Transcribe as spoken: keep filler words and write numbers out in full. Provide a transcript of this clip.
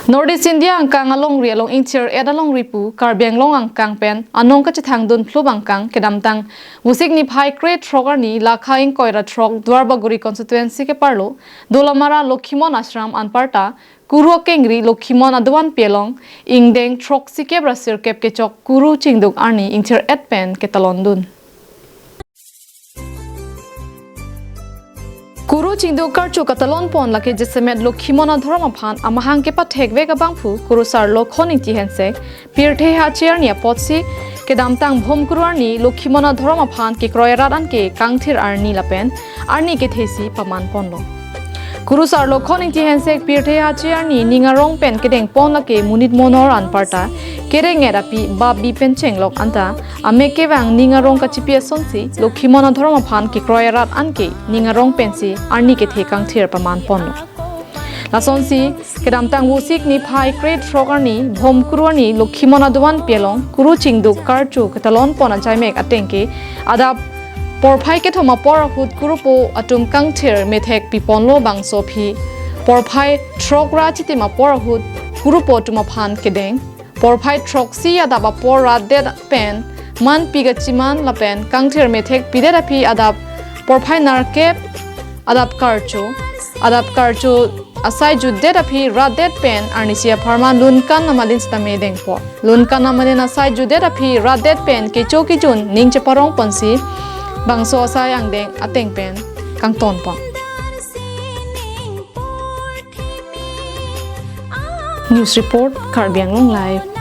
North East India angkang alongri along ingthir-et alongri pu Karbi Anglong angkang pen anong kachethang dun phlup angkang kedamtang Vosik niphai kre-throk arni lakha ingkoi ra throk Duarbagori constituency keparlo Dolamara Lokhimon Ashram anparta Kuru akengri Lokhimon adovan pi along ingdeng throksi kep ra sirkep kechok Kuru Chingduk arni ingthir-et pen ketalon dun. Kuru Chingduk karcho katalon pon lake jasemet Lokhimon adhorom aphan amahang kepathek vek abangphu Kurusar Lokhon Ingti Hensek pirthe hachi arni apotsi kedamtang Bhomkuru arni Lokhimon adhorom aphan kekroi arat anke kangthir arni lapen arni kethe si paman ponlo. Kurusar Lokhon Ingti Hensek pirthe hachi arni ning arong pen kedeng pon lake monit monor anparta kereng-et api bap bi pen chenglok anta amek kevang ning arong kachipi asonsi Lokhimon adhorom aphan kekroi arat anke ning arong pensi arni kethe kangthir paman ponlo. Lasonsi kedamtang Vosik niphai kre-throk arni Bhomkuru arni Lokhimon adovan pi along Kuru Chingduk karcho ketalon pon achaimek atengke adap porphai kethom apor ahut Kurupo atum kangthir methek piponlo bangso aphi porphai throk ra chitim apor ahut Kurupo atum aphan kedeng porphai throksi adap apor rat det pen manpi kachiman lapen kangthir methek pidet aphi adap porphai nerkep adap karcho, adap karcho asai jutdet aphi rat det pen arnisi apharman Lunkan Namalin sitame dengpo. Lunkan Namalin asai jutdet aphi rat det pen kecho kejun ning cheparong ponsi bangso asai angdeng ateng pen kangton pon. News report, Karbi Anglong Live.